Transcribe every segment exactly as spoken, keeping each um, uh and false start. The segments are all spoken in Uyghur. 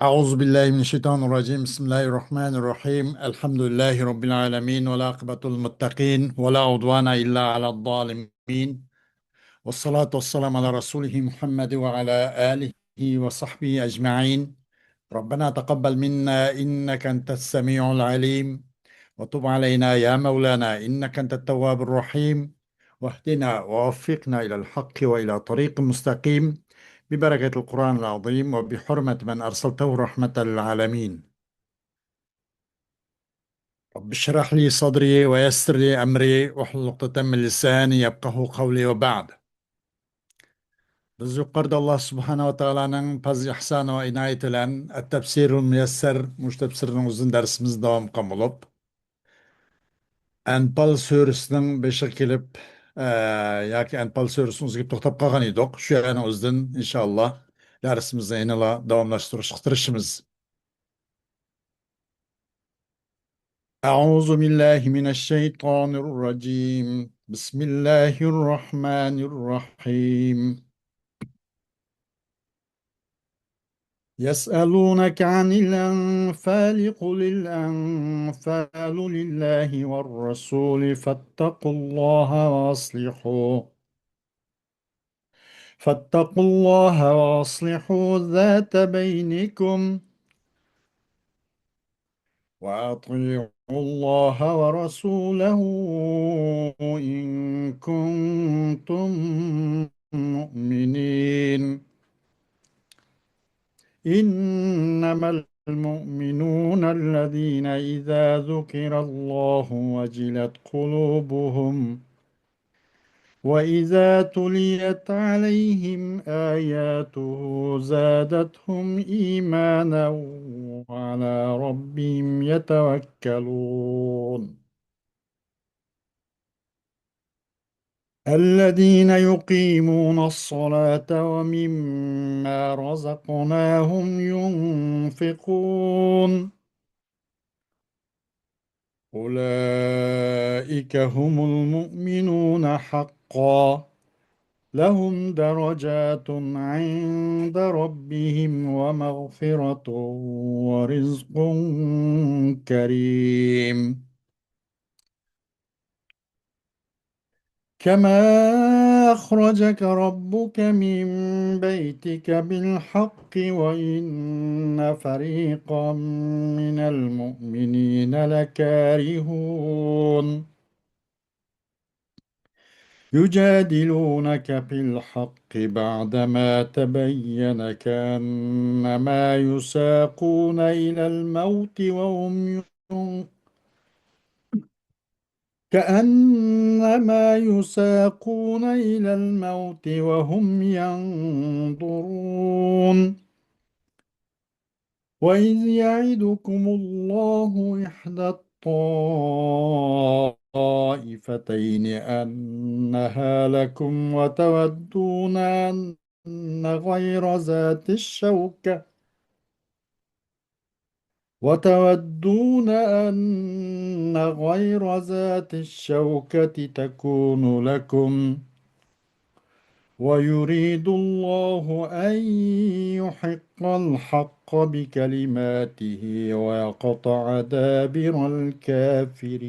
أعوذ بالله من الشيطان الرجيم. بسم الله الرحمن الرحيم. الحمد لله رب العالمين، والعاقبة للمتقين، ولا عدوان إلا على الظالمين. والصلاة والسلام على رسوله محمد وعلى آله وصحبه أجمعين. ربنا تقبل منا إنك أنت السميع العليم، وتب علينا يا مولانا إنك أنت التواب الرحيم، واهدنا ووفقنا إلى الحق وإلى طريق مستقيم، ببركة القرآن العظيم وبحرمة من أرسلته رحمة للعالمين. رب اشرح لي صدري ويسر لي أمري واحلل عقدة من لساني يفقهوا قولي وبعد. بىز يۇقىرىدا ئاللا سۇبھانەھۇ ۋە تائالانىڭ پەزلى ئىھسانى ۋە ئىنايىتى بىلەن ئەت-تەپسىرۇل مۇيەسسەر مۇشۇ تەپسىرنىڭ ئۆزىدىن دەرسىمىزنى داۋام قىلغان بولۇپ، ئەنپال سۈرىسىنىڭ بېشىغا كېلىپ، ئە، ياكى ئەنپال سۈرىسىنىڭ ئۆزىگە كېلىپ توختاپ قالغان ئىدۇق. شۇ يەرنىڭ ئۆزىدىن ئىنشائاللا دەرسىمىزنى يەنىلا داۋاملاشتۇرۇشقا تىرىشىمىز. أعوذ بالله من الشيطان الرجيم. بسم الله الرحمن الرحيم. يسألونك عن الأنفال، قل الأنفال لله والرسول فاتقوا الله وأصلحوا، فاتقوا الله وأصلحوا ذات بينكم، وأطيعوا الله ورسوله إن كنتم مؤمنين. إنما المؤمنون الذين إذا ذكر الله وجلت قلوبهم وإذا تليت عليهم آياته زادتهم إيمانا وعلى ربهم يتوكلون. الذين يقيمون الصلاة ومما رزقناهم ينفقون. أولئك هم المؤمنون حقا، لهم درجات عند ربهم ومغفرة ورزق كريم. كما أخرجك ربك من بيتك بالحق وإن فريقا من المؤمنين لكارهون. يجادلونك في الحق بعدما تبين كأنما يساقون إلى الموت وهم ينظرون. كأنما يساقون إلى الموت وهم ينظرون. وإذ يعدكم الله إحدى الطائفتين أنها لكم وتودون أن غير ذات الشوكة وتودون أن غير ذات الشوكة تكون لكم، ويريد الله أن يحق الحق بكلماته ويقطع دابر الكافرين.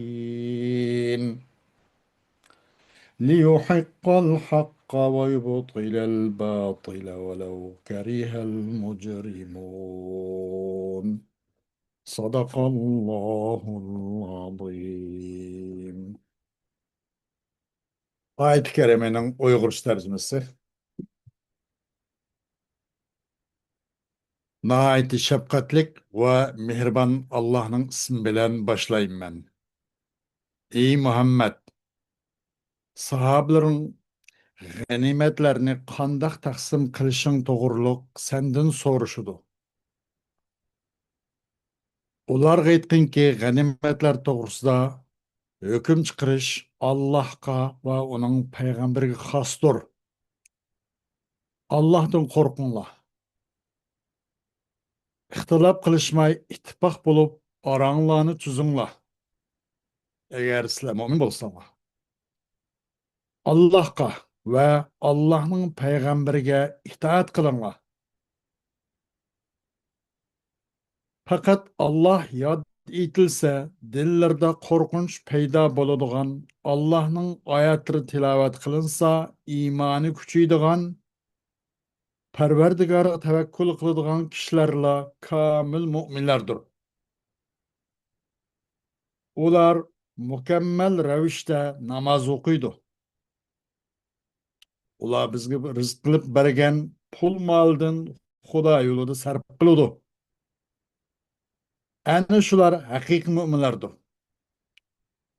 ليحق الحق ويبطل الباطل ولو كره المجرمون. صدق الله العظيم. ئايەت كەرىمىنىڭ ئۇيغۇرچە تەرجىمىسى. ناھايىتى شەپقەتلىك ۋە مېھرىبان ئاللاھنىڭ ئىسمى بىلەن باشلايمەن. ئى مۇھەممەد، ساھابىلىرىڭ غەنىيمەتلەرنى قانداق تەقسىم قىلىشىڭ توغرۇلۇق سەندىن سورىشىدۇ. ئۇلارغا ئېيتقىنكى، غەنىيمەتلەر توغرىسىدا ھۆكۈم چىقىرىش ئاللاھقا ۋە ئۇنىڭ پەيغەمبىرىگە خاستۇر. ئاللاھتىن قورقۇڭلار. ئىختىلاپ قىلىشماي، ئىتتىپاق بولۇپ، ئاراڭلارنى تۈزۈڭلار، ئەگەر سىلەر مۆمىن بولساڭلار. ئاللاھقا ۋە ئاللاھنىڭ پەيغەمبىرىگە ئىتائەت قىلىڭلار. پەقەت ئاللاھ ياد ئېتىلسە، دىللىرىدا قورقۇنچ پەيدا بولىدىغان، ئاللاھنىڭ ئايەتلىرى تىلاۋەت قىلىنسا، ئىمانى كۈچىيىدىغان، پەرۋەردىگارىغا تەۋەككۈل قىلىدىغان كىشىلەرلا كامىل مۆمىنلەردۇر. ئۇلار مۇكەممەل رەۋىشتە ناماز ئوقۇيدۇ. ئۇلار بىزگە رىزىق قىلىپ بەرگەن پۇل-مالدىن خۇدا يولىدا سەرپ قىلىدۇ. ئەنە شۇلار ھەقىقىي مۆمىنلەردۇر.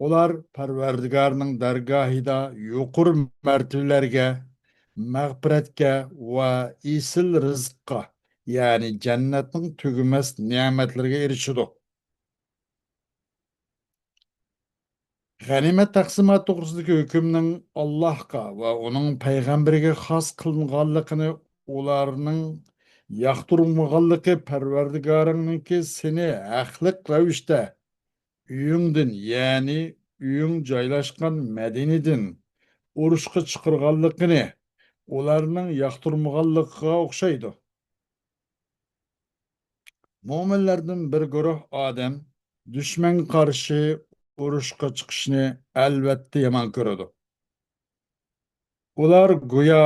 ئۇلار پەرۋەردىگارنىڭ دەرگاھىدا يۇقىرى مەرتىۋىلەرگە، مەغپىرەتكە ۋە ئېسىل رىزىققا، يەنى جەننەتنىڭ تۈگىمەس نېمەتلىرىگە ئېرىشىدۇ. غەنىيمەت تەقسىماتى توغرىسىدىكى ھۆكۈمنىڭ ئاللاھقا ۋە ئۇنىڭ پەيغەمبىرىگە خاس قىلىنغانلىقىنى ئۇلارنىڭ ياقتۇرمىغانلىقى، پەرۋەردىگارىڭنىڭكى سېنى ھەقلىق رەۋىشتە ئۆيۈڭدىن، يەنى ئۆيۈڭ جايلاشقان مەدىنىدىن ئۇرۇشقا چىقارغانلىقىنى ئۇلارنىڭ ياقتۇرمىغانلىقىغا ئوخشايدۇ. مۆمىنلەردىن بىر گۇرۇھ ئادەم دۈشمەنگە قارشى ئۇرۇشقا چىقىشنى ئەلۋەتتە يامان كۆرىدۇ. ئۇلار گويا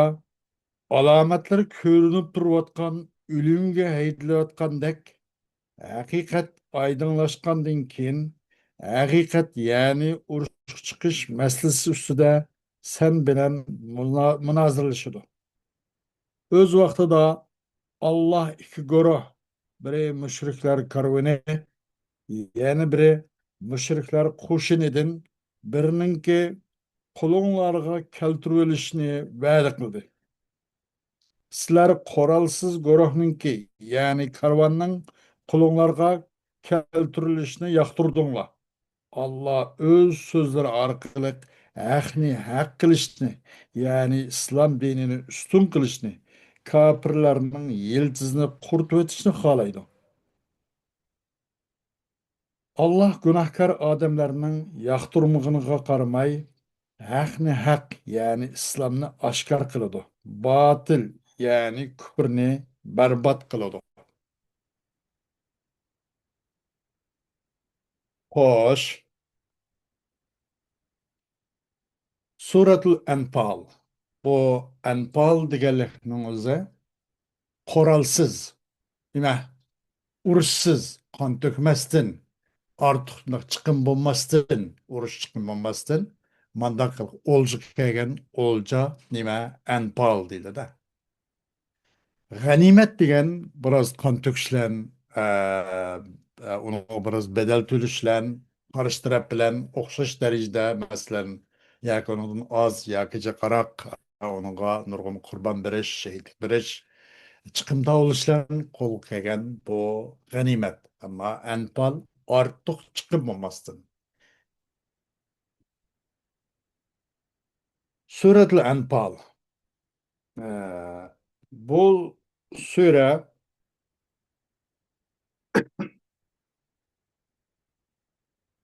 ئالامەتلىرى كۆرۈنۈپ تۇرۇۋاتقان ئۆلۈمگە ھەيدىلىۋاتقاندەك، ھەقىقەت ئايدىڭلاشقاندىن كېيىن، ھەقىقەت، يەنى ئۇرۇشقا چىقىش مەسىلىسى ئۈستىدە سەن بىلەن مۇنا-، مۇنازىرىلىشىدۇ. ئۆز ۋاقتىدا ئاللاھ ئىككى گۇرۇھ، بىرى مۇشرىكلار كارۋىنى، يەنە بىرى مۇشرىكلار قوشۇنىدىن بىرىنىڭكى قولۇڭلارغا كەلتۈرۈۋېلىشنى ۋەدە قىلدى. سىلەر قورالسىز گۇرۇھنىڭكى، يەنى كارۋاننىڭ قولۇڭلارغا كەلتۈرۈلۈشىنى ياقتۇردۇڭلار. ئاللاھ ئۆز سۆزلىرى ئارقىلىق ھەقنى ھەق قىلىشنى، يەنى ئىسلام دىنىنى ئۈستۈن قىلىشنى، كاپىرلارنىڭ يىلتىزىنى قۇرۇتۇۋېتىشنى خالايدۇ. ئاللاھ گۇناھكار ئادەملەرنىڭ ياقتۇرمىغىنىغا قارىماي، ھەقنى ھەق، يەنى ئىسلامنى ئاشكارا قىلىدۇ، باتىل، يەنى كۇپرنى بەربات قىلىدۇ. خوش. سۈرەتۇل ئەنپال. بۇ ئەنپال دېگەنلىكنىڭ ئۆزى قورالسىز، نېمە، ئۇرۇشسىز، قان تۆكمەستىن، ئارتۇق چىقىم بولماستىن، ئۇرۇش چىقىم بولماستىن، مانداق قىلىپ ئولجىغا كەلگەن ئولجا، نېمە، ئەنپال دېيىلىدۇ. غەنىيمەت دېگەن بىراز قان تۆكۈشلەن، ئە، ئە، ئۇنىڭغا بىراز بەدەل تۆلىشىلەن، قارشى تەرەپ بىلەن ئوخشاش دەرىجىدە، مەسىلەن، ياكى ئۇنىڭدىن ئاز ياكى جىقراق، ئۇنىڭغا نۇرغۇن قۇربان بېرىش، شېھىتلىك بېرىش، چىقىم تاۋلىشىلەن قولغا كەلگەن بۇ غەنىيمەت. ئەمما ئەنپال ئارتۇق چىقىم بولماستىن. سۈرەتۇل ئەنپال. ئە، بۇ سۈرە،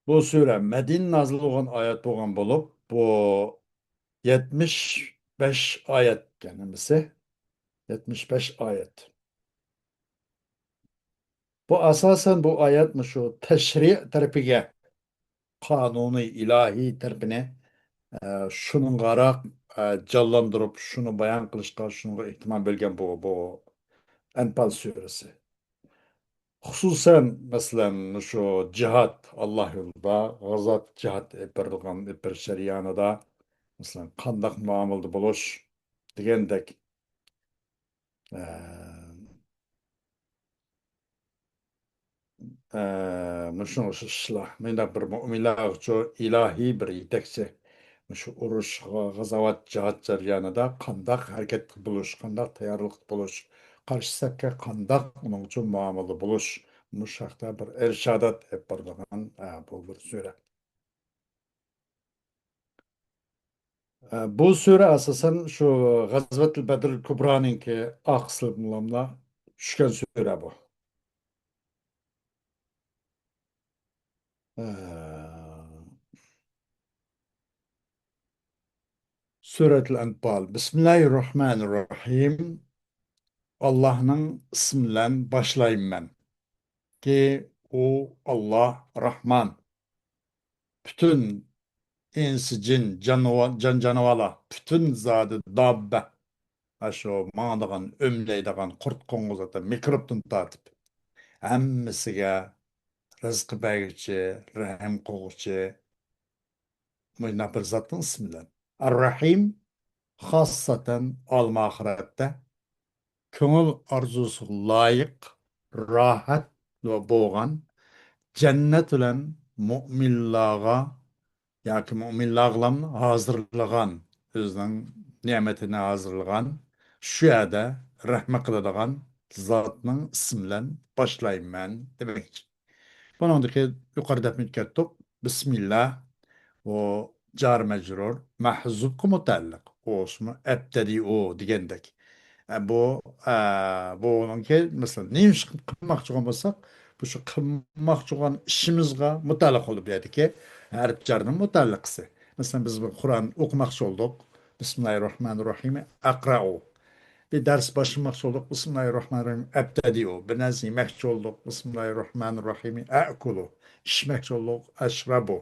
بۇ سۈرە مەدىنە نازىل بولغان ئايەت بولغان بولۇپ، بۇ يەتمىش بەش ئايەت ئىكەن ھەممىسى. يەتمىش بەش ئايەت. بۇ ئاساسەن بۇ ئايەت مۇشۇ تەشرىئ تەرىپىگە، قانۇنىي ئىلاھىي تەرىپىنى، ئە، شۇنىڭغاراق، ئە، جانلاندۇرۇپ، شۇنى بايان قىلىشقا، شۇنىڭغا ئېھتىمام بۆلگەن بۇ، بۇ ئەنپال سۈرىسى. خۇسۇسەن، مەسىلەن، شۇ جىھاد، ئاللاھ يولىدا غازات، جىھاد ئېلىپ بېرىلغان، ئېلىپ بېرىش جەريانىدا، مەسىلەن، قانداق مۇئامىلىدە بولۇش دېگەندەك، ئە، ئە، مۇشۇ ئىشلار، مۇنداق بىر مۆمىنلەرچۇ ئىلاھىي بىر يېتەكچى، مۇشۇ ئۇرۇش، غازاۋات، جىھاد جەريانىدا قانداق ھەرىكەتتە بولۇش، قانداق تەييارلىقتا بولۇش، قارشى سەپكە قانداق ئۇنىڭ ئۈچۈن مۇئامىلىدە بولۇش، مۇشۇ ھەقتە بىر ئىرشادات ئېلىپ بارىدىغان، ئە، بۇ بىر سۈرە. ئە، بۇ سۈرە ئاساسەن شۇ غەزۋەتۇل بەدرىل كۇبرانىڭكى ئارقىسىدىنلا چۈشكەن سۈرە بۇ. ئە، سۈرەتۇل ئەنپال. بىسمىللاھىر راھمانىر راھىم. ئاللاھنىڭ ئىسمى بىلەن باشلايمەن. كى، ئۇ ئاللا راھمان. پۈتۈن ئىنسى جىن، جانىۋار، جان جانىۋارلار، پۈتۈن زادى داببە، ئاشۇ ماڭىدىغان، ئۆمىلەيدىغان، قۇرت قوڭغۇز، ھەتتا مىكروبتىن تارتىپ، ھەممىسىگە رىزقى بەرگۈچى، رەھىم قىلغۇچى، مۇنداق بىر زاتنىڭ ئىسمى بىلەن. ئەر-رەھىم، خاسسەتەن ئالەم ئاخىرەتتە كۆڭۈل ئارزۇسىغا لايىق، راھەت بولغان جەننەت بىلەن مۆمىنلارغا ياكى مۆمىنلارغىلا ھازىرلىغان، ئۆزىنىڭ نېمىتىنى ھازىرلىغان، شۇ يەردە رەھمەت قىلىدىغان زاتنىڭ ئىسمى بىلەن باشلايمەن دېمەكچى. بۇنىڭدىكى يۇقىرىدا دەپ ئۆتۈپ كەتتۇق. بىسمىللا، ئۇ جار مەجرۇر، مەھزۇپقا مۇتەئەللىق. ئۇ ئىسمى ئەبتەدىئۇ دېگەندەك. ئە، بۇ، ئە، بۇنىڭكى، مەسىلەن، نېمە ئىش قىلماقچى بولغان بولساق، بۇ شۇ قىلماقچى بولغان ئىشىمىزغا مۇتەئەللىق بولىدۇ بۇ يەردىكى ھەرپ جارنىڭ مۇتەئەللىقىسى. مەسىلەن، بىز بىر قۇرئان ئوقۇماقچى بولدۇق. بىسمىللاھىررەھمانىررەھىم، ئەقرەئۇ. بىر دەرس باشلىماقچى بولدۇق، بىسمىللاھىررەھمانىررەھىم، ئەبتەدىئۇ. بىر نەرسە يېمەكچى بولدۇق، بىسمىللاھىررەھمانىررەھىم، ئەئكۇلۇ. ئىچمەكچى بولدۇق، ئەشرەبۇ.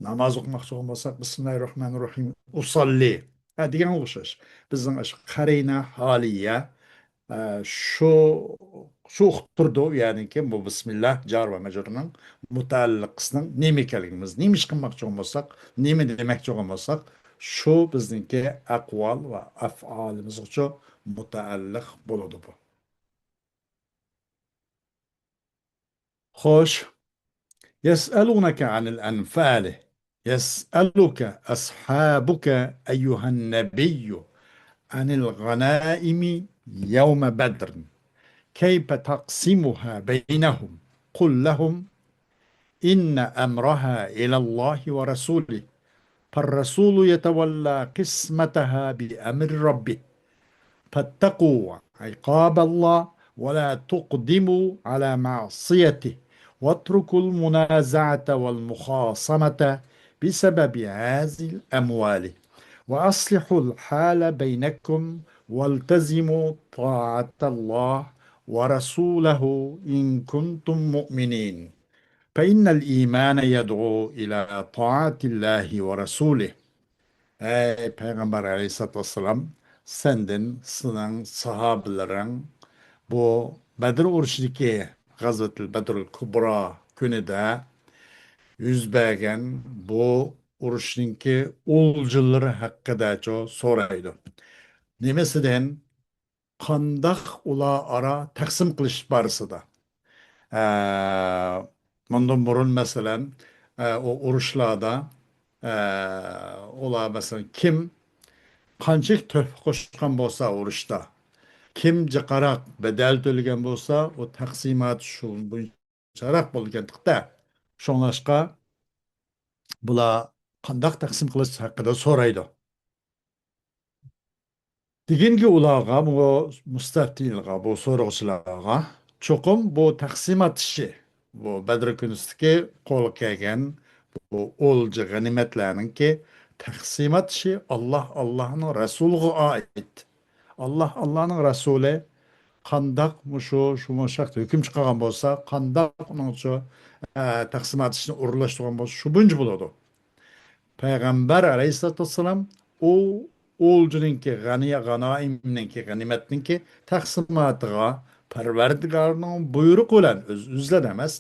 ناماز ئوقۇماقچى بولغان بولساق، بىسمىللاھىررەھمانىررەھىم، ئۇساللى. ھە، دېگەنگە ئوخشاش. بىزنىڭ ئاشۇ قەرىنە، ھالىيە، ئە، شۇ، شۇ ئۇقتۇرىدۇ، يەنىكى بۇ بىسمىللا جار ۋە مەجرۇرنىڭ مۇتەئەللىقىسىنىڭ نېمە ئىكەنلىكىمىز، نېمە ئىش قىلماقچى بولغان بولساق، نېمە دېمەكچى بولغان بولساق، شۇ بىزنىڭكى ئەقۋال ۋە ئەفئالىمىزغىچۇ مۇتەئەللىق بولىدۇ بۇ. خوش. يسألونك عن الأنفال. يسألك أصحابك أيها النبي عن الغنائم يوم بدر. كيف تقسمها بينهم؟ قل لهم إن أمرها إلى الله ورسوله، فالرسول يتولى قسمتها بأمر ربه، فاتقوا عقاب الله ولا تقدموا على معصيته، واتركوا المنازعة والمخاصمة بسبب هذه الأموال، وأصلحوا الحال بينكم، والتزموا طاعة الله ورسوله إن كنتم مؤمنين. فإن الإيمان يدعو إلى طاعة الله ورسوله. ئەي پەيغەمبەر ئەلەيھىسسالاتۇ ۋەسسالام، سەندىن سېنىڭ ساھابىلىرىڭ بۇ بەدر ئۇرۇشىدىكى، غەزۋەتۇل بەدرۇل كۇبرا كۈنىدە يۈز بەرگەن بۇ ئۇرۇشنىڭكى ئولجىلىرى ھەققىدەچۇ سورايدۇ. نېمىسىدىن؟ قانداق ئۇلار ئارا تەقسىم قىلىش بارىسىدا. ئە، مۇندىن بۇرۇن، مەسىلەن، ئە، ئۇ ئۇرۇشلاردا، ئە، ئۇلار، مەسىلەن، كىم قانچىلىك تۆھپە قوشقان بولسا ئۇرۇشتا، كىم جىقراق بەدەل تۆلىگەن بولسا، ئۇ تەقسىمات شۇ بويىچە بولىدىكەن تىقتا. شۇڭلاشقا بۇلار قانداق تەقسىم قىلىش ھەققىدە سورايدۇ. دېگىنكى ئۇلارغا، بۇ مۇستەفتىلارغا، بۇ سورىغۇچىلارغا، چوقۇم بۇ تەقسىمات ئىشى، بۇ بەدر كۈنىسىدىكى قولغا كەلگەن بۇ ئولجا غەنىيمەتلەرنىڭكى تەقسىمات ئىشى ئاللا، ئاللانىڭ رەسۇلىغا ئائىت. ئاللا، ئاللانىڭ رەسۇلى قانداق مۇشۇ، شۇ مۇشۇ ھەقتە ھۆكۈم چىقارغان بولسا، قانداق ئۇنىڭچۇ، ئە، تەقسىمات ئىشىنى ئورۇنلاشتۇرغان بولسا، شۇ بويىچە بولىدۇ. پەيغەمبەر ئەلەيھىسسالاتۇ ۋەسسالام ئۇ ئولجىنىڭكى، غەنى-، غانائىمنىڭكى، غەنىيمەتنىڭكى تەقسىماتىغا پەرۋەردىگارنىڭ بۇيرۇقى بىلەن، ئۆز-، ئۆزلەر ئەمەس،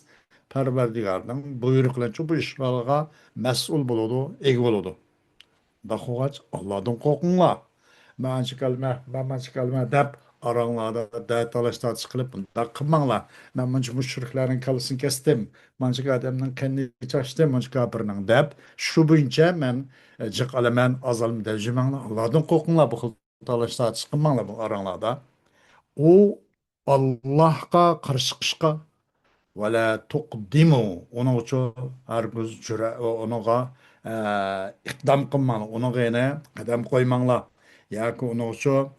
پەرۋەردىگارنىڭ بۇيرۇقى بىلەن شۇ بۇ ئىشلارغا مەسئۇل بولىدۇ، ئىگە بولىدۇ. ئۇنداق بولغاچ، ئاللادىن قورقۇڭلار. مەن ئانچە كەلمە، مەن مانچە كەلمە دەپ، ئاراڭلاردا دەتالاش تارتىش قىلىپ، بۇنداق قىلماڭلار. مەن مۇنچە مۇشرىكلارنىڭ كاللىسىنى كەستىم، مانچە ئادەمنىڭ قېنىنى چاچتىم، مانچە كاپىرنىڭ دەپ، شۇ بويىچە مەن، ئە، جىق ئالىمەن، ئاز ئالىمەن دەپ يۈرمەڭلار. ئاللادىن قورقۇڭلار، بۇ خىل تالاش تارتىش قىلماڭلار بۇ ئاراڭلاردا. ئۇ ئاللاھقا قارشى چىقىشقا، ۋەلا تۇقدىمۇ، ئۇنىڭ ئۈچۈن ھەرگىز جۈرئە-، ئۇنىڭغا، ئە، ئىقدام قىلماڭلار، ئۇنىڭغا يەنە قەدەم قويماڭلار ياكى ئۇنىڭ ئۈچۈن،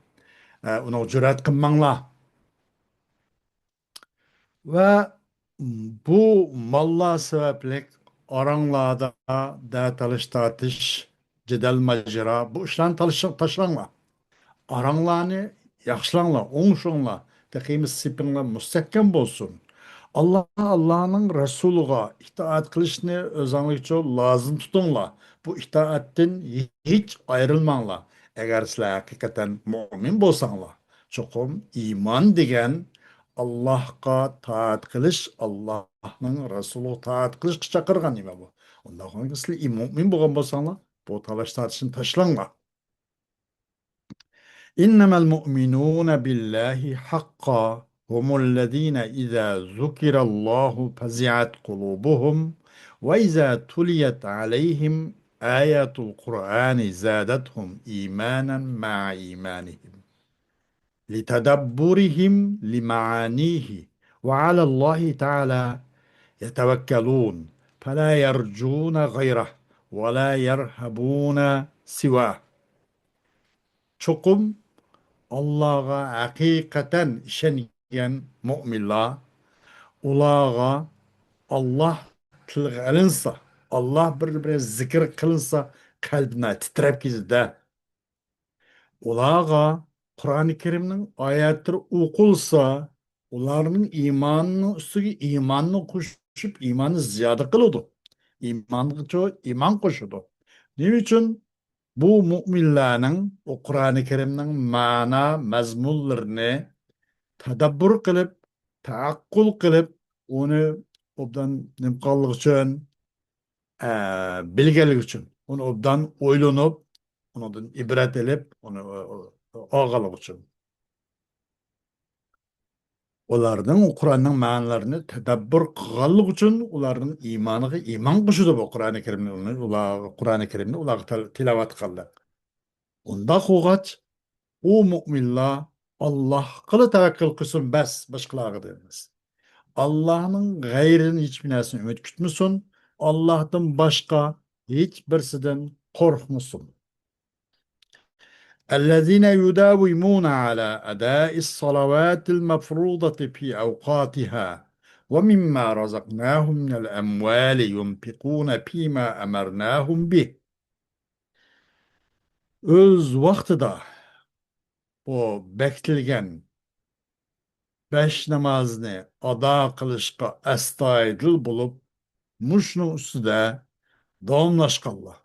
ئە، ئۇنىڭغا جۈرئەت قىلماڭلار. ۋە بۇ ماللار سەۋەبلىك ئاراڭلاردا دەتالاش تارتىش، جېدەل ماجىرا، بۇ ئىشلارنى تالىشىڭ-، تاشلاڭلار. ئاراڭلارنى ياخشىلاڭلار، ئوڭشىڭلار، تېخىمۇ سېپىڭلار مۇستەھكەم بولسۇن. ئاللا، ئاللانىڭ رەسۇلىغا ئىتائەت قىلىشنى ئۆزۈڭلارچە لازىم تۇتۇڭلار. بۇ ئىتائەتتىن ھېچ ئايرىلماڭلار. ئەگەر سىلەر ھەقىقەتەن مۇئمىن بولساڭلار. چوقۇم ئىمان دېگەن ئاللاھقا تائەت قىلىش، ئاللاھنىڭ رەسۇلىغا تائەت قىلىشقا چاقىرغان نېمە بۇ. ئۇنداق بولغاندا سىلەر ئىم-، مۇئمىن بولغان بولساڭلار، بۇ تالاش تارتىشنى تاشلاڭلار. إنما المؤمنون بالله حقا هم الذين إذا ذكر الله فزعت قلوبهم وإذا تليت عليهم آيات القرآن زادتهم إيمانا مع إيمانهم لتدبرهم لمعانيه وعلى الله تعالى يتوكلون فلا يرجون غيره ولا يرهبون سواه. چوقۇم ئاللاغا ھەقىقەتەن ئىشەنگەن مۇئمىنلار، ئۇلارغا ئاللا تىلغا ئېلىنسا، ئاللا بىر، بىر زىكىر قىلىنسا، قەلبى تىترەپ كېتىدۇ. ئۇلارغا قۇرئانى كەرىمنىڭ ئايەتلىرى ئوقۇلسا، ئۇلارنىڭ ئىمانىنىڭ ئۈستىگە ئىماننى قوشۇپ، ئىماننى زىيادە قىلىدۇ. ئىمانغا چو-، ئىمان قوشىدۇ. نېمە ئۈچۈن؟ بۇ مۇئمىنلارنىڭ ئۇ قۇرئانى كەرىمنىڭ مەنا مەزمۇنلىرىنى تەدەببۇر قىلىپ، تەئەققۇل قىلىپ، ئۇنى ئوبدان نېمە قىلغانلىقى ئۈچۈن، ئە، بىلگەنلىكى ئۈچۈن، ئۇنى ئوبدان ئويلىنىپ، ئۇنىڭدىن ئىبرەت ئېلىپ، ئۇنى، ئۇ، ئۇ، ئالغانلىقى ئۈچۈن. ئۇلارنىڭ قۇرئاننىڭ مەنىلىرىنى تەدەببۇر قىلغانلىقى ئۈچۈن ئۇلارنىڭ ئىمانىغا ئىمان قوشىدۇ بۇ قۇرئانى كەرىمنى، ئۇنى ئۇلار، قۇرئانى كەرىمنى ئۇلارغا تىل-، تىلاۋەت قىلغانلىق. ئۇنداق بولغاچ، ئۇ مۇئمىنلار ئاللاھقىلا تەۋەككۈل قىلسۇن، بەس، باشقىلارغا دېمەس. ئاللاھنىڭ غەيرىدىن ھېچبىر نەرسىنى ئۈمىد كۈتمىسۇن، ئاللاھتىن باشقا ھېچ بىرسىدىن قورقمىسۇن. الذين يداومون على أداء الصلوات المفروضة في أوقاتها ومما رزقناهم من الأموال ينفقون فيما أمرناهم به. ئۆز ۋاقتىدا بۇ بېكىتىلگەن بەش نامازنى ئادا قىلىشقا ئەستايىدىل بولۇپ، مۇشۇنىڭ ئۈستىدە داۋاملاشقانلار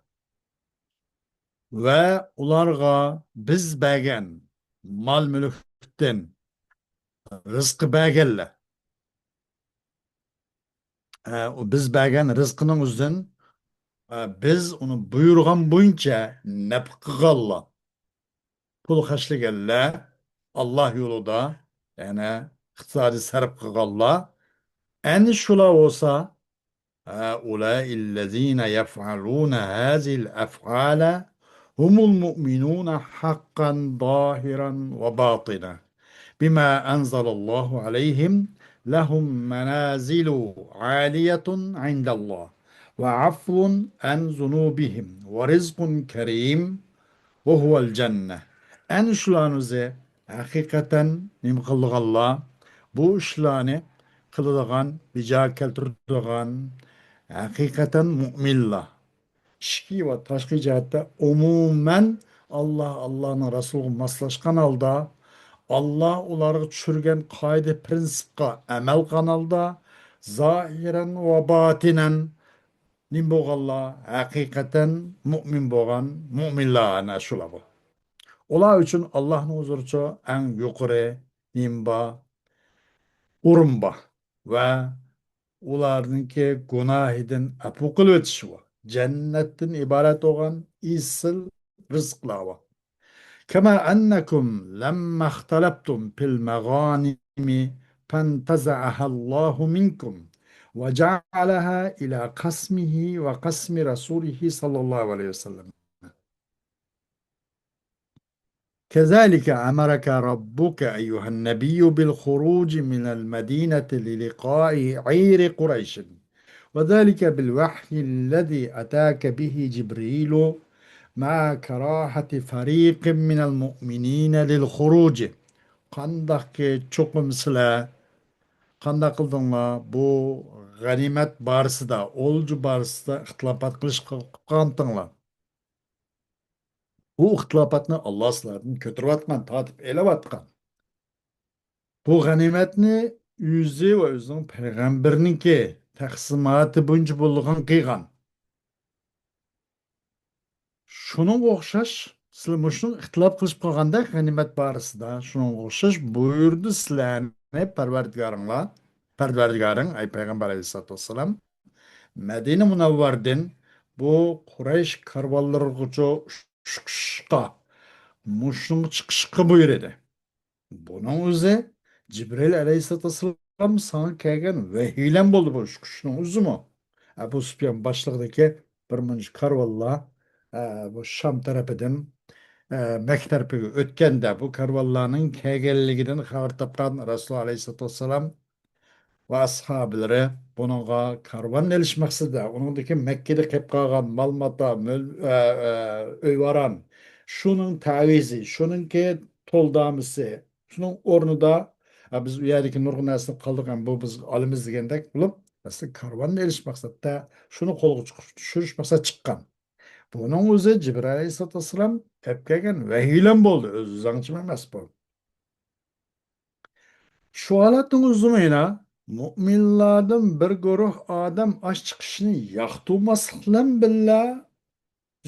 ۋە ئۇلارغا بىز بەرگەن مال-مۈلۈكتىن رىزقى بەرگەنلەر، ئە، ئۇ بىز بەرگەن رىزقىنىڭ ئۆزىدىن، ئە، بىز ئۇنى بۇيرۇغان بويىچە نەپقە قىلغانلار، پۇل خەجلىگەنلەر، ئاللا يولىدا، يەنى ئىقتىسادىي سەرپ قىلغانلار، ئەنە شۇلار بولسا، هؤلاء الذين يفعلون هذه الأفعال هم المؤمنون حقا ظاهرا وباطنا بما أنزل الله عليهم لهم منازل عالية عند الله وعفو عن ذنوبهم ورزق كريم وهو الجنة. ئەنە شۇلارنى ئۆزى ھەقىقەتەن نېمە قىلىدىغانلار، بۇ ئىشلارنى قىلىدىغان، بىجا كەلتۈرىدىغان ھەقىقەتەن مۇئمىنلار. ئىچكى ۋە تاشقى جەھەتتە ئومۇمەن ئاللا، ئاللانىڭ رەسۇلىغا ماسلاشقان ھالدا، ئاللا ئۇلارغا چۈشۈرگەن قائىدە پىرىنسىپقا ئەمەل قىلغان ھالدا، زاھىرەن ۋە باتىنەن نېمە بولغانلار؟ ھەقىقەتەن مۇئمىن بولغان مۇئمىنلار ئەنە شۇلار بۇ. ئۇلار ئۈچۈن ئاللاھنىڭ ھۇزۇرىچۇ ئەڭ يۇقىرى نېمە بار؟ ئورۇن بار. ۋە ئۇلارنىڭكى گۇناھىدىن ئەپۇ قىلىۋېتىش بار. جەننەتتىن ئىبارەت بولغان ئېسىل رىزىقلار بار. كما أنكم لما اختلفتم في المغانم فانتزعها الله منكم وجعلها إلى قسمه وقسم رسوله صلى الله عليه وسلم. كذلك أمرك ربك أيها النبي بالخروج من المدينة للقاء عير قريش، وذلك بالوحي الذي أتاك به جبريل مع كراهة فريق من المؤمنين للخروج. قانداقكى چوقۇم سىلەر قانداق قىلدىڭلار؟ بۇ غەنىيمەت بارىسىدا، ئولجا بارىسىدا ئىختىلاپات قىلىشقا قالغانتىڭلار. بۇ ئىختىلاپاتنى ئاللا سىلەردىن كۆتۈرۈۋاتقان، تارتىپ ئېلىۋاتقان. بۇ غەنىيمەتنى ئۆزى ۋە ئۆزىنىڭ پەيغەمبىرىنىڭكى تەقسىماتى بويىچە بولىدىغان قىلغان. شۇنىڭغا ئوخشاش، سىلەر مۇشۇنىڭ ئىختىلاپ قىلىشىپ قالغاندەك غەنىيمەت بارىسىدا، شۇنىڭغا ئوخشاش بۇيرۇدى سىلەرنى پەرۋەردىگارىڭلار، پەرۋەردىگارىڭ، ئەي پەيغەمبەر ئەلەيھىسسالاتۇ ۋەسسالام، مەدىنە مۇنەۋۋەردىن بۇ قۇرەيش كارۋانلىرىغىچە ئۇچقۇچقا، مۇشۇنىڭغا چىقىشقا بۇيرۇدى. بۇنىڭ ئۆزى جىبرىل ئەلەيھىسسالاتۇ ۋەسسالام ساڭا كەلگەن ۋەھىيلەن بولدى بۇ ئۇچقۇچنىڭ ئۆزىمۇ. ئەبۇ سۇپيان باشلىقىدىكى بىر مۇنچە كارۋانلار، ئە، بۇ شام تەرىپىدىن، ئە، مەككە تەرىپىگە ئۆتكەندە، بۇ كارۋانلارنىڭ كەلگەنلىكىدىن خەۋەر تاپقان رەسۇلۇللا ئەلەيھىسسالاتۇ ۋەسسالام ۋە ئەسھابلىرى بۇنىڭغا كارۋان ئېلىش مەقسىتىدە، ئۇنىڭدىكى مەككىدە قېلىپ قالغان مال-ماتا، مۆل-، ئە، ئە، ئۆي-ۋاران، شۇنىڭ تەۋىزى، شۇنىڭكى تولدامىسى، شۇنىڭ ئورنىدا، ئە، بىز ئۇ يەردىكى نۇرغۇن نەرسىنى قالدۇرغان، بۇ بىز ئالىمىز دېگەندەك بولۇپ، ئەسلى كارۋاننى ئېلىش مەقسەتتە، شۇنى قولغا چىقىرىپ چۈشۈرۈش مەقسەت چىققان. بۇنىڭ ئۆزى جىبرىل ئەلەيھىسسالاتۇ ۋەسسالام ئەپ كەلگەن ۋەھىيلەن بولدى، ئۆزى زاڭچىمۇ ئەمەس بۇ. شۇ ھالەتنىڭ ئۆزىمۇ يەنە مۇئمىنلاردىن بىر گۇرۇھ ئادەم ئاش چىقىشنى ياقتۇرماسلىق بىلەن بىللە،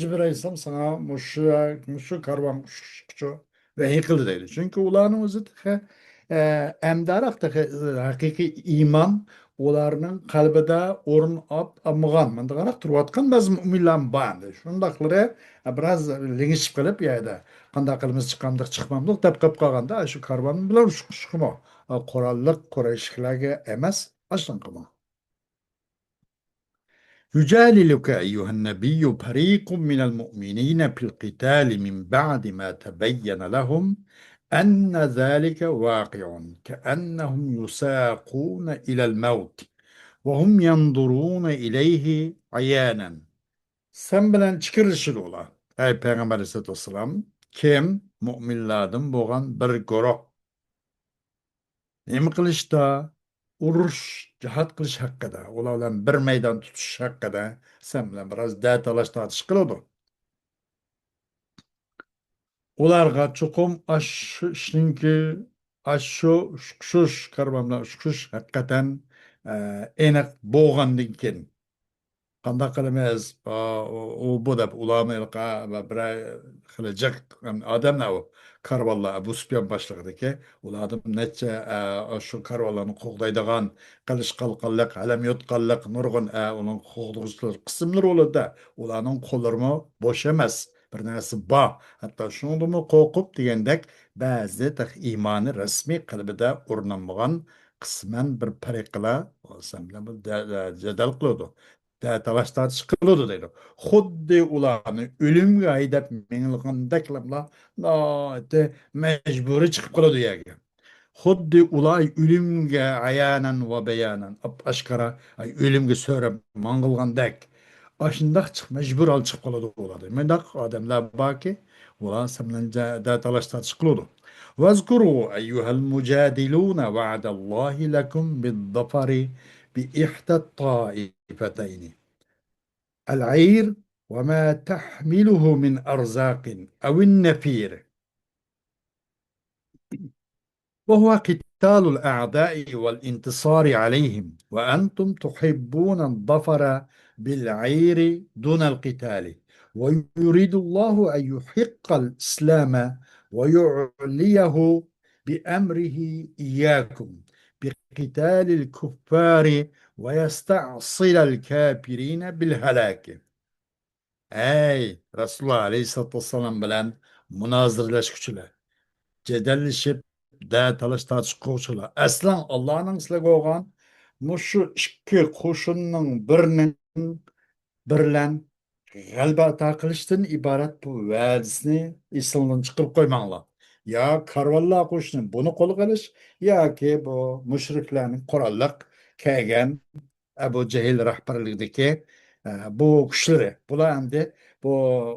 جىبرىل ئەلەيھىسسالام ساڭا مۇشۇ، مۇشۇ كارۋانغا ئۇچقۇچە ۋەھىي قىلدى دەيدۇ. چۈنكى ئۇلارنىڭ ئۆزى تېخى، ئە، ئەمدىراق تېخى ھەقىقىي ئىمان ئۇلارنىڭ قەلبىدە ئورۇن ئاپ، ئالمىغان. مۇنداقراق تۇرۇۋاتقان بەزى مۇئمىنلارمۇ بار ئەمدى. شۇنداقلىرى، ئە، بىراز لىڭشىپ قېلىپ، يا قانداق قىلىمىز، چىقامدۇق، چىقمامدۇق دەپ قېلىپ قالغاندا، شۇ كارۋان بىلەن ئۇچقۇچقىمۇ، ئە، قوراللىق قۇرەيشلىكلەرگە ئەمەس، ئاشۇنىڭغىمۇ. يجادلك أيها النبي فريق من المؤمنين في القتال من بعد ما تبين لهم أن ذلك واقع كأنهم يساقون إلى الموت وهم ينظرون إليه عيانا. سەن بىلەن چىكىرلىشىدۇ ئۇلار. ئەي پەيغەمبەر ئەلەيھىسسالاتۇ ۋەسسالام، كىم مۇئمىنلاردىن بولغان بىر گۇرۇھ نېمە قىلىشتا؟ ئۇرۇش، جىھاد قىلىش ھەققىدە، ئۇلار بىلەن بىر مەيدان تۇتۇش ھەققىدە سەن بىلەن بىراز دە تالاش تارتىش قىلىدۇ. ئۇلارغا چوقۇم ئاشۇ ئىشنىڭكى، ئاشۇ ئۇچقۇچ، كارۋان بىلەن ئۇچقۇچ ھەقىقەتەن، ئە، ئېنىق بولغاندىن كېيىن، قانداق قىلىمىز؟ ئا، ئۇ، ئۇ، بۇ دەپ ئۇلارمۇ ھېلىقى، ئا، بىرەر خېلى جىق ئادەملەر ئۇ. كارۋانلار، ئەبۇ سۇپيان باشلىقىدىكى، ئۇلاردىن نەچچە، ئا، شۇ كارۋانلارنى قوغدايدىغان، قىلىچ قالقانلىق، ئەلەم يوتقانلىق، نۇرغۇن، ئا، ئۇنىڭ قوغدىغۇچىلار قىسىملىرى بولىدۇ. ئۇلارنىڭ قوللىرىمۇ بوش ئەمەس. بىر نەرسە بار. ھەتتا شۇنىڭدىنمۇ قورقۇپ دېگەندەك، بەزى تېخى ئىمانى رەسمىي قەلبىدە ئورنانمىغان قىسمەن بىر پەرىقىلەر سەن بىلەن بىر دە-، دە-، جېدەل قىلىدۇ. دە-، تالاش تارتىش قىلىدۇ دەيدۇ. خۇددى ئۇلارنى ئۆلۈمگە ھەيدەپ مېڭىلغاندەكلا ناھايىتى مەجبۇرىي چىقىپ قالىدۇ يەرگە. خۇددى ئۇلار ئۆلۈمگە ئايانەن ۋە بايانەن، ئاپئاشكارا، ئاي، ئۆلۈمگە سۆرەپ ماڭغىلىغاندەك، ئاشۇنداق چىق-، مەجبۇر ھال چىقىپ قالىدۇ ئۇلاردا. مۇنداق ئادەملەر باركى، ئۇلار سەن بىلەن جە-، دە-، تالاش تارتىش قىلىدۇ. واذكروا أيها المجادلون وعد الله لكم بالظفر بإحدى الطائفتين، العير وما تحمله من أرزاق أو النفير، وهو قتال الأعداء والانتصار عليهم، وأنتم تحبون الظفر بالعير دون القتال، ويريد الله أن يحق الإسلام ويعليه بأمره إياكم بقتال الكفار ويستأصل الكافرين بالهلاك. ئەي رەسۇلۇللا ئەلەيھىسسالاتۇ ۋەسسالام بىلەن مۇنازىرىلەشكۈچىلەر، جېدەللىشىپ، دە تالاش تارتىش قىلغۇچىلار، ئەسلىڭ ئاللانىڭ سىلەرگە بولغان مۇشۇ ئىككى قوشۇننىڭ بىرىنىڭ، بىرلەن غەلىبە ئاتا قىلىشتىن ئىبارەت بۇ ۋەدىسىنى ئېسىڭدىن چىقىرىپ قويماڭلار. يا كارۋانلار قوشۇنى بۇنى قولغا ئېلىش، ياكى بۇ مۇشرىكلارنىڭ قوراللىق كەلگەن ئەبۇ جەھىل رەھبەرلىكىدىكى، ئە، بۇ كۈچلىرى، بۇلار ئەمدى بۇ،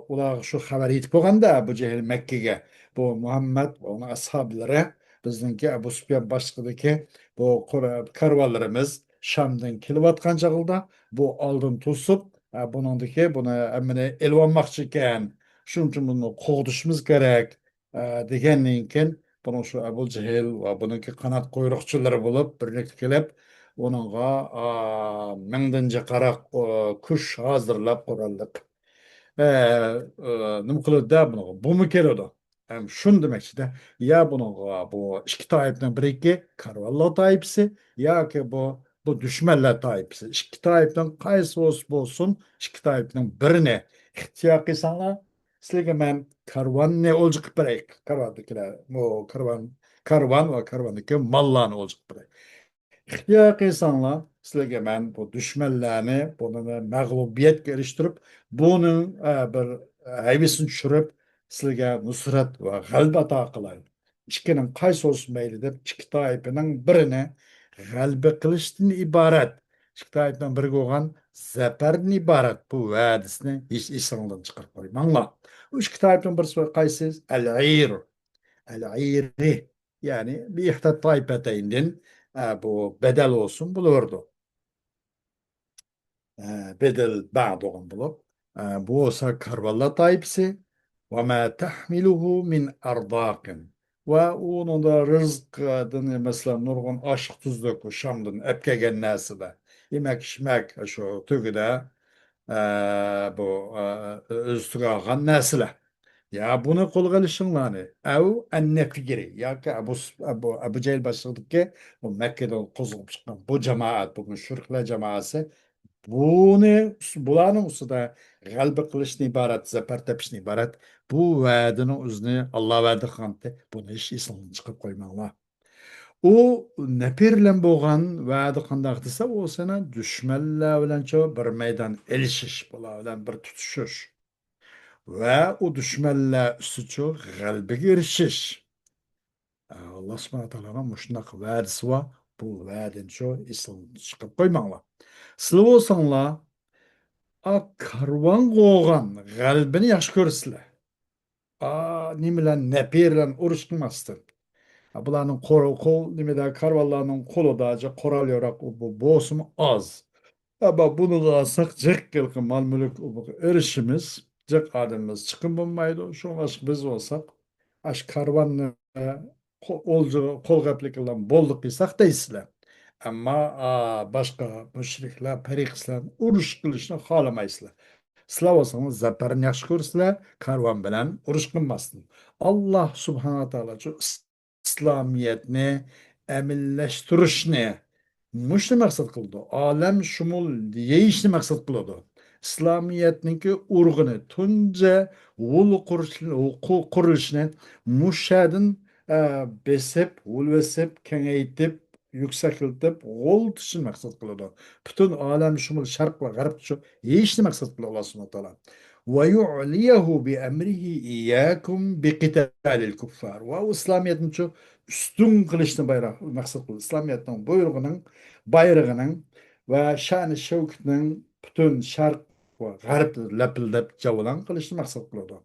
ئۇلارغا شۇ خەۋەر يېتىپ بولغاندا، ئەبۇ جەھىل مەككىگە، بۇ مۇھەممەد ۋە ئۇنىڭ ئەسھابلىرى، بىزنىڭكى ئەبۇ سۇپيان باشلىقىدىكى بۇ قۇر-، كارۋانلىرىمىز شامدىن كېلىۋاتقان چاغدا، بۇ ئالدىن توسۇپ، ئە، بۇنىڭدىكى، بۇنى ھەممىنى ئېلىۋالماقچى ئىكەن، شۇنىڭ ئۈچۈن بۇنى قوغدىشىمىز كېرەك، ئە، دېگەندىن كېيىن، بۇنىڭ شۇ ئەبۇ جېھىل ۋە بۇنىڭكى قانات قۇيرۇقچىلىرى بولۇپ، بىرلىكتە كېلىپ، ئۇنىڭغا، ئا، مىڭدىن جىقراق، ئا، كۈچ ھازىرلاپ، قوراللىق. ئە، ئە، نېمە قىلىدۇ بۇنىڭغا؟ بۇمۇ كېلىدۇ. ھەم شۇنى دېمەكچىدە، يا بۇنىڭغا بۇ ئىككى تائىپىنىڭ بىرىكى كارۋانلار تائىپىسى ياكى بۇ، بۇ دۈشمەنلەر تائىپىسى. ئىككى تائىپنىڭ قايسى بولسا بولسۇن، ئىككى تائىپنىڭ بىرىنى ئىختىيار قىلساڭلار، سىلەرگە مەن كارۋاننى ئولجا قىلىپ بېرەي. كارۋاندىكىلەر، بۇ كارۋان، كارۋان ۋە كارۋاندىكى ماللارنى ئولجا قىلىپ بېرەي. ئىختىيار قىلساڭلار، سىلەرگە مەن بۇ دۈشمەنلەرنى، بۇنى مەغلۇبىيەتكە ئېرىشتۈرۈپ، بۇنىڭ، ئە، بىر ھەيۋىسىنى چۈشۈرۈپ، سىلەرگە نۇسرەت ۋە غەلىبە ئاتا قىلاي. ئىككىنىڭ قايسى بولسا مەيلى دەپ، ئىككى تائىپىنىڭ بىرىنى غەلىبە قىلىشتىن ئىبارەت، ئىككى تائىپىنىڭ بىرىگە بولغان زەپەردىن ئىبارەت بۇ ۋەدىسىنى ھېچ ئېسىڭلاردىن چىقىرىپ قويماڭلار. ئۇ ئىككى تائىپنىڭ بىرسى قايسى؟ ئەل-ئىر. ئەل-ئىرى. يەنى بىئىھدە تائىپەتەيندىن، ئە، بۇ بەدەل بولسۇن بولۇۋېرىدۇ. ئە، بەدەل بەغدۇغۇن بولۇپ، ئە، بۇ بولسا كارۋانلار تائىپىسى. وما تحمله من أرزاق. ۋە ئۇنىڭدا رىزىقتىن، مەسىلەن، نۇرغۇن ئاشلىق-تۈزلۈك شامدىن ئەپ كەلگەن نەرسىلەر. يېمەك-ئىچمەك، شۇ تۆگىدە، ئە، بۇ، ئە، ئۆزى تۈگەلگەن نەرسىلەر. يا بۇنى قولغا ئېلىشىڭلارنى، ئەۋ ئەننەفىرى، ياكى ئەبۇ، ئەبۇ، ئەبۇ جەھىل باشچىلىقىدىكى بۇ مەككىدىن قوزغىلىپ چىققان بۇ جامائەت، بۇ مۇشرىكلار جامائەسى بۇنى، بۇلارنىڭ ئۈستىدە غەلىبە قىلىشتىن ئىبارەت، زەپەر تېپىشتىن ئىبارەت بۇ ۋەدىنىڭ ئۆزىنى ئاللا ۋەدە قىلغانتى، بۇنى ھېچ ئېسىڭدىن چىقىرىپ قويماڭلار. ئۇ نەپىر بىلەن بولغان ۋەدە قانداق دېسە، ئۇ سېنىڭ دۈشمەنلەر بىلەنچۇ بىر مەيدان ئېلىشىش، بۇلار بىلەن بىر تۇتۇشۇش. ۋە ئۇ دۈشمەنلەر ئۈستىچۇ غەلىبىگە ئېرىشىش. ئاللا سۇبھانە تائالانىڭ مۇشۇنداق ۋەدىسى بار. بۇ ۋەدىنى شۇ ئېسىڭدىن چىقىرىپ قويماڭلار. سىلەر بولساڭلار، ئا، كارۋانغا بولغان غەلىبىنى ياخشى كۆرىسىلەر. ئا، نېمە بىلەن، نەپىر بىلەن ئۇرۇش قىلماستىن. ئا، بۇلارنىڭ قول، قول، نېمىدە، كارۋانلارنىڭ قولىدا جا قورال ياراق، ئۇ، بۇ، بولسىمۇ ئاز. ئەمما بۇنىڭغا ئالساق، جىق ھېلىقى مال-مۈلۈك ئېرىشىمىز، جىق ئادىمىمىز چىقىم بولمايدۇ. شۇڭلاشقا بىز بولساق، ئاشۇ كارۋاننى قو-، ئولجىغا، قولغا ئەپلىكىلەن بولدى قىلساق دەيسىلەر. ئەمما، ئا، باشقا مۇشرىكلار، پەرىقىسلەر ئۇرۇش قىلىشنى خالىمايسىلەر. سىلەر بولسىڭىز زەپەرنى ياخشى كۆرىسىلەر، كارۋان بىلەن ئۇرۇش قىلماستىن. ئاللا سۇبھانە تائالا شۇ ئىسلامىيەتنى ئەمەلىيلەشتۈرۈشنى مۇشۇنى مەقسەت قىلىدۇ. ئالەم شۇمۇل يېيىشنى مەقسەت قىلىدۇ. ئىسلامىيەتنىڭكى ئۇرغىنى، تۇنجى ھول قۇرۇش-، قۇ-، قۇرۇلۇشىنى مۇشەدىن، ئە، بېسىپ، ھول بېسىپ، كېڭەيتىپ، يۈكسەكلىتىپ، غول تۇتۇشنى مەقسەت قىلىدۇ. پۈتۈن ئالەم شۇمۇل شەرق ۋە غەربچۇ يېيىشنى مەقسەت قىلىدۇ ئاللا سۇبھانە تائالا. ويعليه بأمره إياكم بقتال الكفار. ۋە ئۇ ئىسلامىيەتنىچۇ ئۈستۈن قىلىشنى بايراق، مەقسەت قىلدى. ئىسلامىيەتنىڭ بۇيرۇقىنىڭ، بايرىقىنىڭ ۋە شانى شەۋكىتىنىڭ پۈتۈن شەرق ۋە غەرب لەپىلدەپ جەۋلان قىلىشنى مەقسەت قىلىدۇ.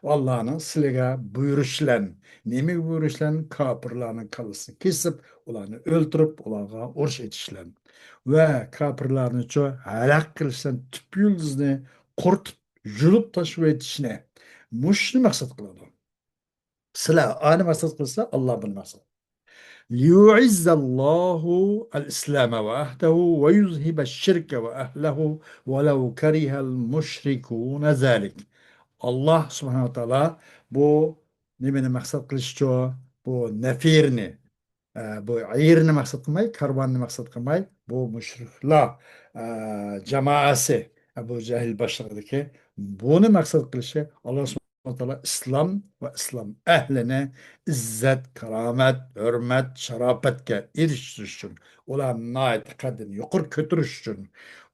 ئاللانىڭ سىلىگە بۇيرۇشلەن، نېمىگە بۇيرۇشلەن؟ كاپىرلارنىڭ كاللىسىنى كېسىپ، ئۇلارنى ئۆلتۈرۈپ، ئۇلارغا ئۇرۇش ئېتىشلەن. ۋە كاپىرلارنىچۇ ھالاك قىلىشلەن، تۈپ يۇلدۇزىنى قۇرۇتۇپ، يۇلۇپ تاشلىۋېتىشنى، مۇشۇنى مەقسەت قىلىدۇ. سىلەر ئانى مەقسەت قىلسا، ئاللا بۇنى مەقسەت. ليعز الله الإسلام وأهله ويذهب الشرك وأهله ولو كره المشركون ذلك. ئاللا سۇبھانەھۇ ۋە تائالا بۇ نېمىنى مەقسەت قىلىشچۇ؟ بۇ نەپىرنى، ئە، بۇ ئىرنى مەقسەت قىلماي، كارۋاننى مەقسەت قىلماي، بۇ مۇشرىكلار، ئە، جامائەسى، ئەبۇ جەھىل باشلىقىدىكى بۇنى مەقسەت قىلىشى ئاللا سۇبھانەھۇ ۋە تائالا ئىسلام ۋە ئىسلام ئەھلىنى ئىززەت، كارامەت، ھۆرمەت، شاراپەتكە ئېرىشتۈرۈش ئۈچۈن، ئۇلارنى ناھايىتى قەددىنى يۇقىرى كۆتۈرۈش ئۈچۈن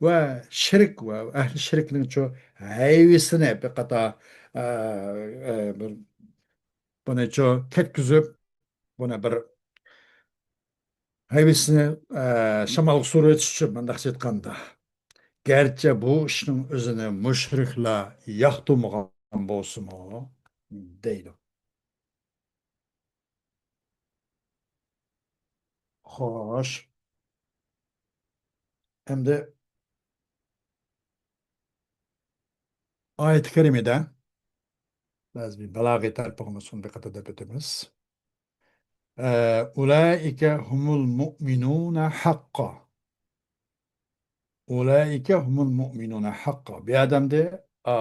ۋە شىرك ۋە ئەھلى شىركنىڭچۇ ھەيۋىسىنى بىر قاتار، ئە، ئە، بىر بۇنىچۇ كەتكۈزۈپ، بۇنى بىر ھەيۋىسىنى، ئە، شامالغا سۈرۈۋېتىش ئۈچۈن مۇنداقچە ئېيتقاندا، گەرچە بۇ ئىشنىڭ ئۆزىنى مۇشرىكلار ياقتۇرمىغان بولسىمۇ، دەيدۇ. خوش. ئەمدى ئايەت كەرىمىدە بەزى بىر بالاغىي تەرىپىمىز، شۇنى بىر قېتىم دەپ ئۆتىمىز. ئە، ئۇلائىكە ھۇمۇل مۇئمىنۇنە ھەققا. ئۇلائىكە ھۇمۇل مۇئمىنۇنە ھەققا. بۇ ئادەمدە، ئا،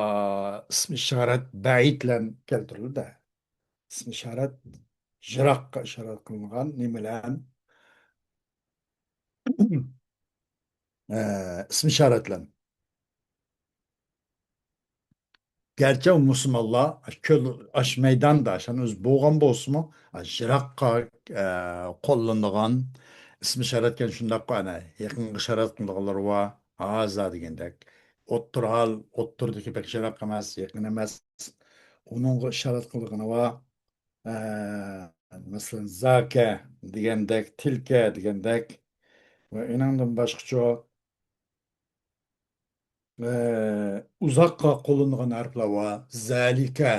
ئىسمى ئىشارەت بەئىد بىلەن كەلتۈرۈلدى. ئىسمى ئىشارەت يىراققا ئىشارەت قىلىنغان نېمە بىلەن؟ ئە، ئىسمى ئىشارەت بىلەن. گەرچە ئۇ مۇسۇلمانلار كۆل، ئاش مەيداندا، ئاشۇنى ئۆزى بولغان بولسىمۇ، ئاش يىراققا، ئە، قوللىنىدىغان ئىسمى ئىشارەتكە شۇنداق، ئەنە، يېقىنغا ئىشارەت قىلىدىغانلار بار، ھازا دېگەندەك. ئوتتۇرا ھال، ئوتتۇرىدىكى بەك يىراق ئەمەس، يېقىن ئەمەس. ئۇنىڭغا ئىشارەت قىلىدىغىنى بار. ئە، مەسىلەن، زاكە دېگەندەك، تىلكە دېگەندەك. ۋە ئېنىڭدىن باشقىچۇ، ئە، ئۇزاققا قوللىنىدىغان ھەرپلەر بار. زالىكە،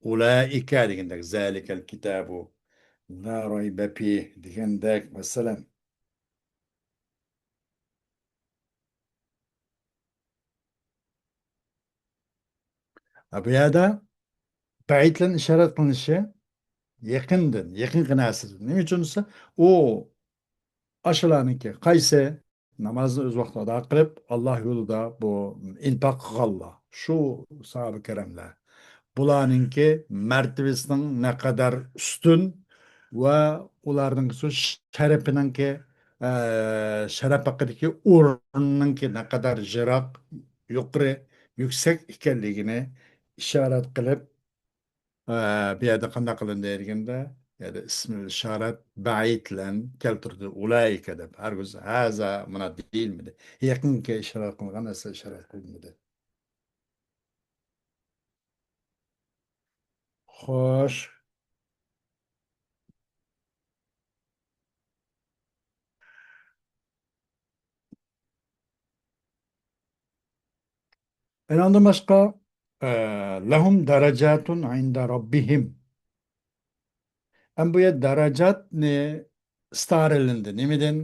ئۇلائىكە دېگەندەك، زالىكەل كىتابۇ لا رايبە فىھ دېگەندەك، مەسىلەن. ھە، بۇ يەردە بەئىد بىلەن ئىشارەت قىلىنىشى يېقىندىن، يېقىنقى نەرسىدىن. نېمە ئۈچۈن دېسە، ئۇ ئاشۇلارنىڭكى قايسى نامازنى ئۆز ۋاقتىدا ئادا قىلىپ، ئاللا يولىدا بۇ ئىنپاق قىلغانلار، شۇ ساھابە كىراملار. بۇلارنىڭكى مەرتىۋىسىنىڭ نەقەدەر ئۈستۈن ۋە ئۇلارنىڭكى شۇ شەرىپىنىڭكى، ئە، شەرەپ ھەققىدىكى ئورنىنىڭكى نەقەدەر يىراق، يۇقىرى، يۈكسەك ئىكەنلىكىنى ئىشارەت قىلىپ، ئە، بۇ يەردە قانداق قىلىندى دېگەندە، يەنى ئىسمى ئىشارەت بەئىد بىلەن كەلتۈردى، ئۇلائىكە دەپ. ھەرگىز ھازا مانا دېيىلمىدى. يېقىنقى ئىشارەت قىلغان نەرسە ئىشارەت قىلىنمىدى. خوش. ئۇنىڭدىن باشقا، ئە، لەھۇم دەرەجاتۇن ئىندە رەببىھىم. ئەمما بۇ يەر دەرەجاتنى ئىستىئارىلىندى. نېمىدىن؟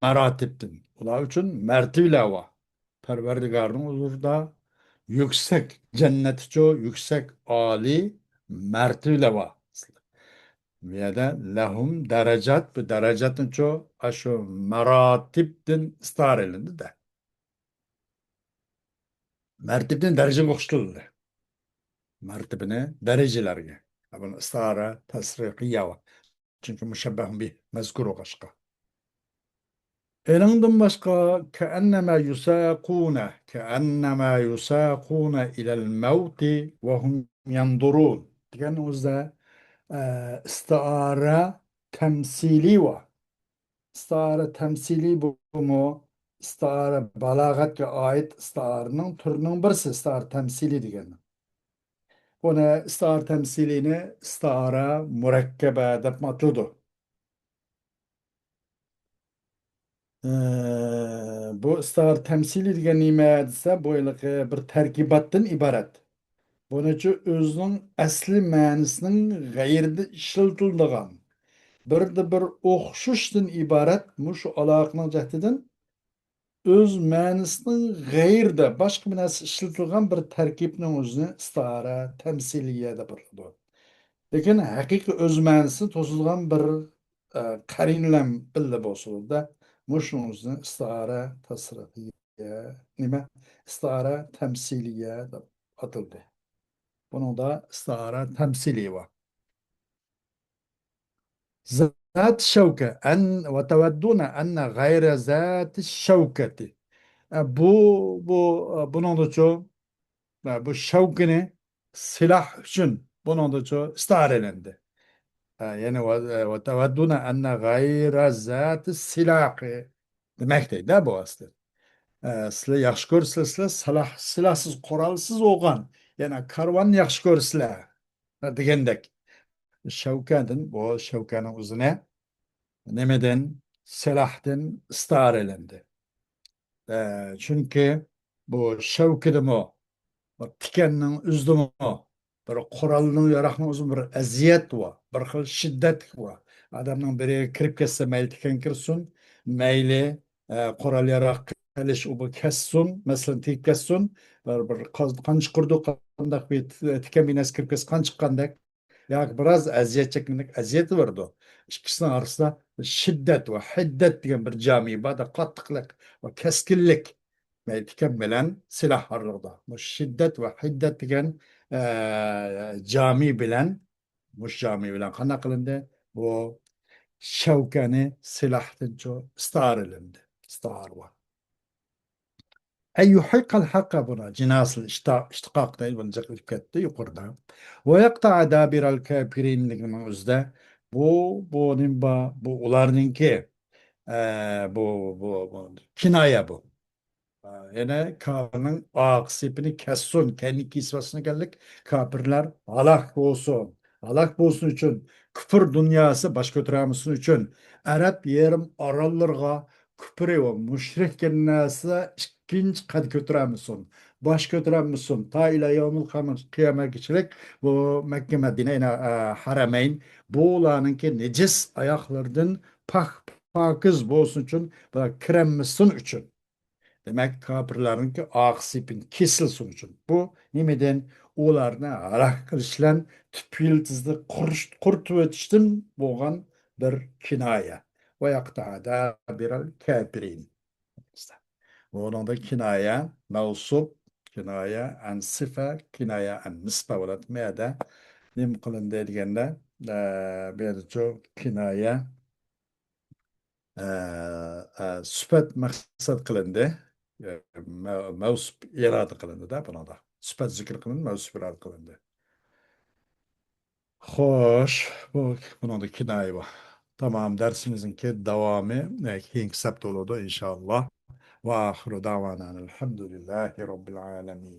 مەراتىبتىن. ئۇلار ئۈچۈن مەرتىۋىلەر بار. پەرۋەردىگارنىڭ ھۇزۇرىدا يۈكسەك، جەننەتچۇ يۈكسەك، ئالىي مەرتىۋىلەر بار. بۇ يەردە لەھۇم دەرەجات، بۇ دەرەجاتنىچۇ ئاشۇ مەراتىبتىن ئىستىئارىلىندى-دە. مەرتىبىدىن دەرىجىگە ئوخشىتىلدى. مەرتىبىنى دەرىجىلەرگە. بۇنى ئىستىئارە تەسرىخىيە بار. چۈنكى مۇشەببەھۇن بىھ مەزكۇر بولغاچقا. ئېنىڭدىن باشقا، كەئەننەمە يۇساقۇنە، كەئەننەمە يۇساقۇنە ئىلەل مەۋتى ۋەھۇم يەنزۇرۇن دېگەننىڭ ئۆزىدە، ئە، ئىستىئارە تەمسىلىي بار. ئىستىئارە تەمسىلىي بۇمۇ ئىستىئارە بالاغەتكە ئائىت ئىستىئارىنىڭ تۈرىنىڭ بىرسى، ئىستىئارە تەمسىلىي دېگەن. بۇنى ئىستىئارە تەمسىلىينى ئىستىئارە مۇرەككەبە دەپمۇ ئاتىلىدۇ. ئە، بۇ ئىستىئارە تەمسىلىي دېگەن نېمە دېسە، بۇ ھېلىقى بىر تەركىباتتىن ئىبارەت. بۇنىچۇ ئۆزىنىڭ ئەسلى مەنىسىنىڭ غەيرىدە ئىشلىتىلىدىغان، بىردە بىر ئوخشىشىشتىن ئىبارەت مۇشۇ ئالاقىنىڭ جەھىتىدىن ئۆز مەنىسىنىڭ غەيرىدە باشقا بىر نەرسە ئىشلىتىلغان بىر تەركىبنىڭ ئۆزىنى ئىستىئارە تەمسىلىيە دەپ ئاتىلىدۇ. لېكىن ھەقىقىي ئۆز مەنىسىنى توسىدىغان بىر، ئە، قەرىنە بىلەن بىللە بولسىمۇ-دە، مۇشۇنىڭ ئۆزىنى ئىستىئارە تەسرىخىيە، نېمە؟ ئىستىئارە تەمسىلىيە دەپ ئاتىلىدۇ. بۇنىڭدا ئىستىئارە تەمسىلىي بار. زات شەۋكە، ئەن، ۋە تەۋەددۇنە ئەننە غەيرە زاتى شەۋكەتى. ئە، بۇ، بۇ، ئە، بۇنىڭدىچۇ، ئە، بۇ شەۋكىنى سىلاھ ئۈچۈن بۇنىڭدىچۇ ئىستىئارىلەندى. ئە، يەنى ۋە، ۋە تەۋەددۇنە ئەننە غەيرە زاتى سىلاھى دېمەكتەك-دە بۇ ئەسلى. ئە، سىلەر ياخشى كۆرىسىلەر، سىلەر سىلاھ، سىلاھسىز، قورالسىز بولغان، يەنى كارۋاننى ياخشى كۆرىسىلەر دېگەندەك. شەۋكەدىن، بۇ شەۋكەنىڭ ئۆزىنى نېمىدىن؟ سىلاھتىن ئىستىئارىلەندى. ئە، چۈنكى بۇ شەۋكىدىمۇ، بىر تىكەننىڭ ئۆزىدىمۇ، بىر قورالنىڭ، ياراغنىڭ ئۆزىدىمۇ بىر ئەزىيەت بار، بىر خىل شىددەت بار. ئادەمنىڭ بىرىگە كىرىپ كەتسە، مەيلى تىكەن كىرسۇن، مەيلى، ئە، قورال ياراغ قىلىش، ئۇ بىر كەسسۇن، مەسىلەن، تېگىپ كەتسۇن، بىر، بىر قان، قان چىقىرىدۇ، قانداق بىر تىكەن بىناسى كىرىپ كەتسە، قان چىققاندەك. ياكى بىراز ئەزىيەت چەكمىدەك ئەزىيەت بېرىدۇ. ئىككىسىنىڭ ئارىسىدا شىددەت ۋە ھىددەت دېگەن بىر جامى بار، قاتتىقلىق ۋە كەسكىنلىك. تىكەن بىلەن سىلاھ ئارىلىقىدا. مۇشۇ شىددەت ۋە ھىددەت دېگەن، ئە، جامى بىلەن، مۇشۇ جامى بىلەن قانداق قىلىندى؟ بۇ شەۋكەنى سىلاھتىنچۇ ئىستىئارىلىندى. ئىستىئارە بار. ئەي يۇھىققەل ھەققە بۇنا جىناسىل ئىشتا-، ئىشتىقاق دەيدۇ، بۇنى جىق ئۆتۈپ كەتتى يۇقىرىدا. ۋە يەقتەئە دابىرەل كاپىرىن دېگىنىنىڭ ئۆزىدە بۇ، بۇ نېمە بار؟ بۇ ئۇلارنىڭكى، ئە، بۇ، بۇ، بۇ كىنايە بۇ. ئە، يەنە كاپىرنىڭ ئاقىسىپىنى كەسسۇن، كەينىگە كېسىۋەتسۇن ئىكەنلىك، كاپىرلار ھالاك بولسۇن. ھالاك بولسۇن ئۈچۈن، كۈپۈر دۇنياسى باش كۆتۈرەلمىسۇن ئۈچۈن، ئەرەب يېرىم ئاراللىرىغا كۈپرى ۋە مۇشرىك دېگەن نەرسە ئىككىنچى قەد كۆتۈرەلمىسۇن، باش كۆتۈرەلمىسۇن. تا ئىلە يەۋمىل قىيامەتكىچىلىك بۇ مەككە، مەدىنە، يەنە، ئە، ھەرەمەين، بۇلارنىڭكى نىجىس ئاياقلىرىدىن پاك، پاكىز بولسۇن ئۈچۈن، بۇلار كىرەلمىسۇن ئۈچۈن. دېمەك، كاپىرلارنىڭكى ئاقىسىپىن كېسىلسۇن ئۈچۈن. بۇ نېمىدىن؟ ئۇلارنى ھالاك قىلىش بىلەن تۈپ يىلتىزىنى قۇرۇش-، قۇرۇتۇۋېتىشتىن بولغان بىر كىنايە. ۋە يەقتەئە دابىرەل كاپىرىن. بۇنىڭدا كىنايە، مەۋسۇپ، كىنايە ئەن سىفە، كىنايە ئەن نىسبە بولاتتى. مەدە نېمە قىلىندى دېگەندە، ئە، بۇ يەردىچۇ كىنايە، ئە، ئە، سۈپەت مەقسەت قىلىندى. ئە، مە-، مەۋسۇپ ئىرادە قىلىندى-دە بۇنىڭدا. سۈپەت زىكىر قىلىندى، مەۋسۇپ ئىرادە قىلىندى. خوش، بۇ، بۇنىڭدا كىنايە بار. تامام، دەرسىمىزنىڭكى داۋامى، ئە، كېيىنكى سەپتە بولىدۇ، ئىنشائاللا. ۋە ئاخىرۇ داۋانا ئەلھەمدۇلىللاھى رەببىل ئالەمىن.